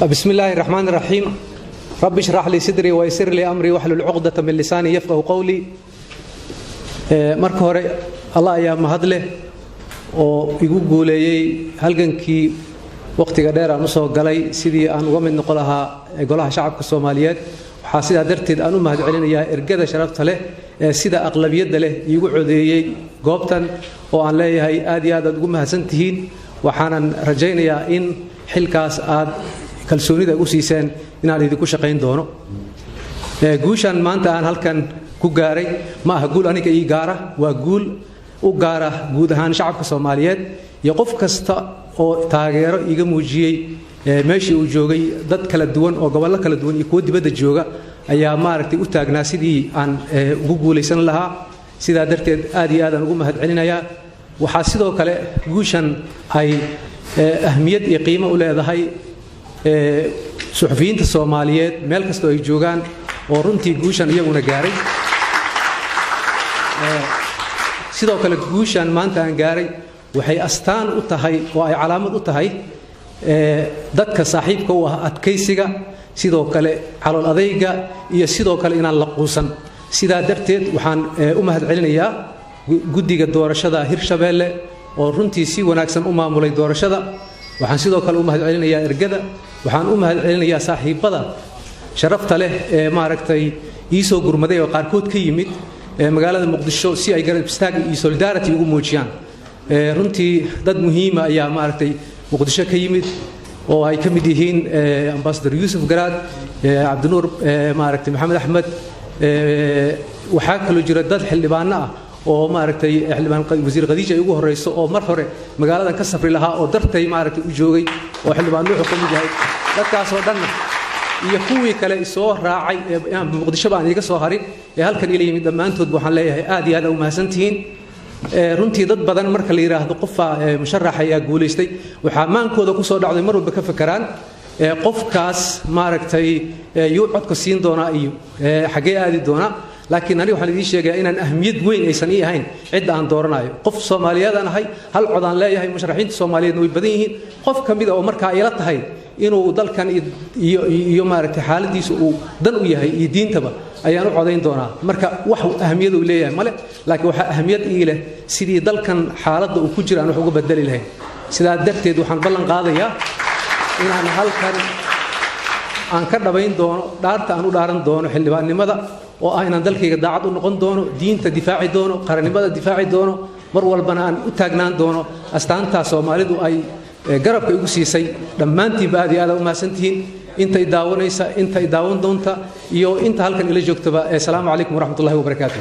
بسم الله الرحمن الرحيم. رب اشرح لي صدري ويسر لي أمري واحلل عقدة من لساني يفقه قولي. Marka hore, Allah ayaa mahad leh oo igu guuleeyey halgankii wakhtiga dheer aan usoo galay sidii aan uga mid noqon lahaa Golaha Shacabka Soomaaliyeed. Waxaa sidaa darteed aan u mahad celinayaa ergada sharafta leh ee sida aqlabiyadda leh iigu codeeyey goobtan, oo aan leeyahay aad iyo aad aad ugu mahadsan tihiin. Waxaanan rajaynayaa in xilkaas aad kalsoonida u siiseen inaan idinku shaqayn doono. Guushan maanta aan halkan ku gaaray ma aha guul aniga ii gaara, waa guul u gaara guud ahaan shacabka Soomaaliyeed iyo qof kasta oo taageero iiga muujiyey meeshii uu joogay. Dad kala duwan oo gobollo kala duwan iyo kuwo dibadda jooga ayaa maaragtay u taagnaa sidii aan ugu guulaysan lahaa. Sidaa darteed aad iyo aad aan ugu mahad celinayaa. Waxaa sidoo kale guushan ay ahmiyad iyo qiimo u leedahay suxufiyiinta Soomaaliyeed meel kastoo ay joogaan, oo runtii guushan iyaguna gaaray. Sidoo kale, guushan maanta aan gaaray waxay astaan u tahay oo ay calaamad u tahay dadka saaxiibka u ah adkaysiga, sidoo kale calool adayga, iyo sidoo kale inaan la quusan. Sidaa darteed waxaan u mahad celinayaa guddiga doorashada Hirshabeelle oo runtii si wanaagsan u maamulay doorashada. Waxaan sidoo kale u mahad celinayaa ergada. Waxaan u mahad celinayaa saaxiibbada sharafta leh ee maaragtay ii soo gurmaday, oo qaarkood ka yimid magaalada Muqdisho si ay garab istaag iyo solidarity ugu muujiyaan. Runtii dad muhiima ayaa maaragtay Muqdisho ka yimid, oo ay ka mid yihiin Ambassador Yuusuf Garaad, Cabdinuur, maaragtay Maxamed Axmed. Waxaa kaloo jira dad xildhibaano ah oo maaragtay xildhibaan Wasiir Khadiija ay ugu horeyso, oo mar hore magaaladan ka safri lahaa oo dartay maaragtay u joogay, oo xildhibaan Nuuxu ka mid yahay. Dadkaasoo dhanna iyo kuwii kale isoo raacay ee Muqdishoba aan iiga soo harin ee halkan ila yimid, dhammaantood waxaan leeyahay aad iyo aad u mahadsantihiin. Runtii dad badan marka la yidhaahdo qofaa musharax ayaa guulaystay, waxaa maankooda kusoo dhacday mar walba ka fakeraan qofkaas maaragtay yuu codka siin doonaa iyo xaggee aadi doonaa. Laakiin aniga waxaan idiin sheegayaa inaan ahmiyad weyn aysan ii ahayn cidda aan dooranayo. Qof Soomaaliyeed aan ahay, hal cod aan leeyahay, musharaxiinta Soomaaliyeedna way badan yihiin. Qof ka mid a oo markaa ila tahay inuu dalkan iyo maaragtay xaaladiisa uu dan u yahay iyo diintaba ayaan u codayn doonaa. Marka wax ahmiyad uu leeyahay male, laakiin waxaa ahmiyad ii leh sidii dalkan xaaladda uu ku jira aan wax uga bedeli lahayn. Sidaa darteed waxaan ballan qaadayaa inaan halkan aan ka dhabayn doono dhaarta aan u dhaaran doono xildhibaannimada, oo ah inaan dalkayga daacad u noqon doono, diinta difaaci doono, qarannimada difaaci doono, mar walbana aan u taagnaan doono astaantaa Soomaalidu ay garabka igu siisay. Dhammaantiinba aad iyo aad u mahadsantihiin, intay daawanaysa, intay daawan doonta iyo inta halkan ila joogtaba. Asalaamu calaykum waraxmatullahi wabarakaatu.